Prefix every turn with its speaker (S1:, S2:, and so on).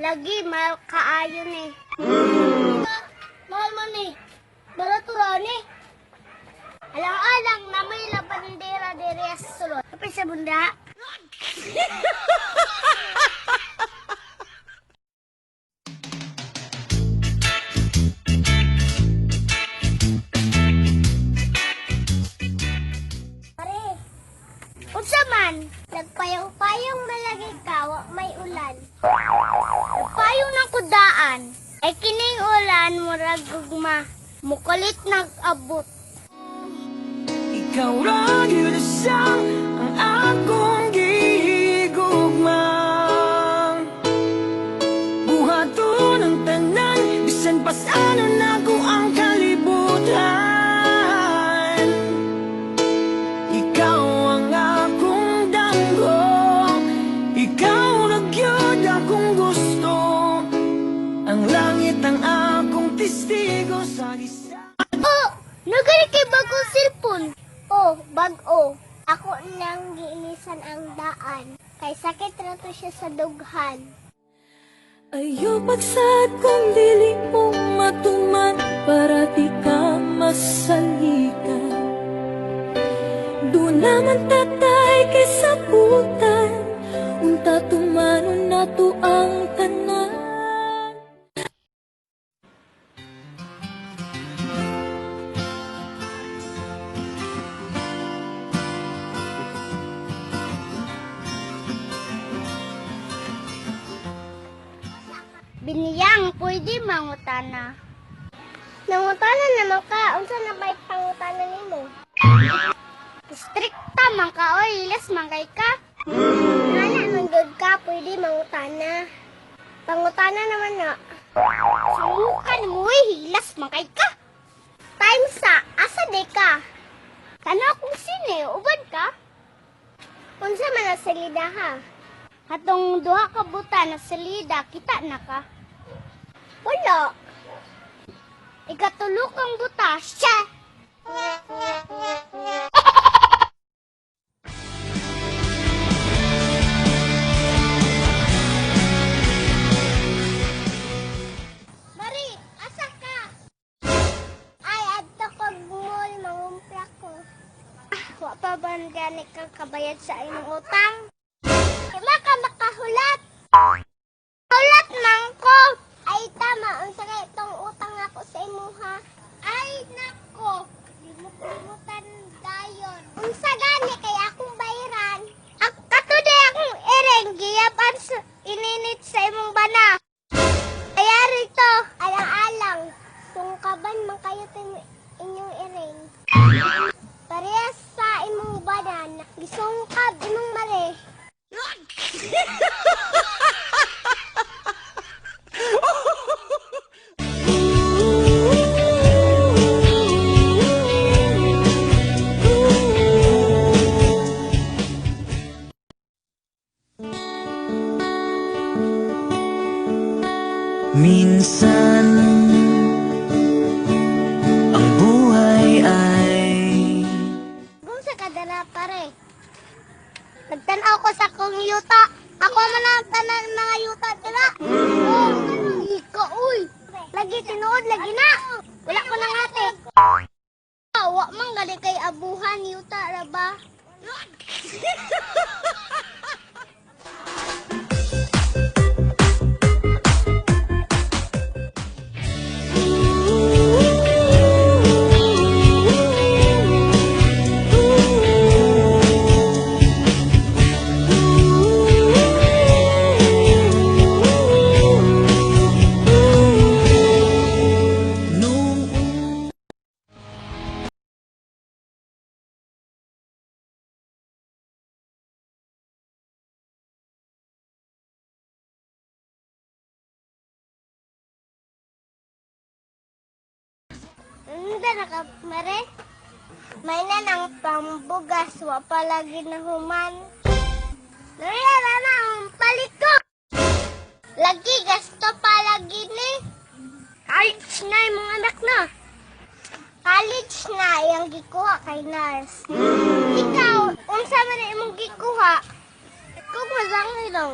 S1: Lagi, mahal kaayo ni. Mahal man ni. Barato ra ni. Alang-alang na may labandera diri sa sulod. Kapit sa bunda. Pare, unsa man, nagpayong-payong malagi ka, wa may ulan. Nagpayong ng kudaan, ay kining ulan murag gugma, mukulit nag-abot.
S2: Ikaw ra gyud ang akong gihigugma. Buhaton ang tanan, bisan pas-ano nako ang kalibutan. Ikaw ang akong damgo, ikaw ra gyud akong gusto. Ang langit ang akong testigo sa gisa.
S1: Oh, nagani kay bagong cellphone. Oh, bag-o. Ako lang giinisan ang daan. Kay sakit ra to siya sa dughan.
S3: Ayaw pagsad kung dili mo matuman para di ka masaligan. Doon naman tatay kay sabutan, unta tumanon nato ang tanan.
S1: Biniyang, pwede mangutana. Nangutana naman ka, unsa na ba'y pangutana nimo? Strikta man ka, oy, ilas man kay ka. Nana man gud ka, pwede mangutana. Pangutana naman na. Sumukan mo, oy, hilas man kay ka. Time sa, asa di ka? Kano akong sine, uban ka? Unsa man ang salida ha? Hatong duha ka buta na salida, kita na ka? Wala. Ikatulo kang buta, siya! Mari, asa ka? Ay, adto kog mall, mangumpra ko. Ah, wa pa ba gani kang kabayad sa imong utang? Wala ka makahulat. Hulat man ko. Ay, tama. Unsa kay itong utang ako sa imuha? Ay, nako. Limut-limutan dayon. Unsa gani kay akong bayaran? Katuday akong ereng giyaban sa ininit sa imong bana. Kaya rito, alang-alang. Sungkaban man kayo inyong ereng. Parehas sa imong banan, gisungkab imong mare.
S2: Minsan ang buhay ay
S1: Kung sa kadala pare. Nagtanaw ko sa akong yuta. Ako man ang tanan mga yuta dira. Oh, ika uy. Lagi tinuod lagi na. Wala ko nang ate. Wa man gali kay abuhan yuta ra ba?
S2: Nung
S1: Hindi na ka, mare. May na ng pambugas, wa pa lagi na human. Nariya na na ang palit ko. Lagi, gasto pa lagi ni. College na yung mga anak na. College na yung gikuha kay nurse. Ikaw, unsa man imong gikuha? Kung mazang ilong.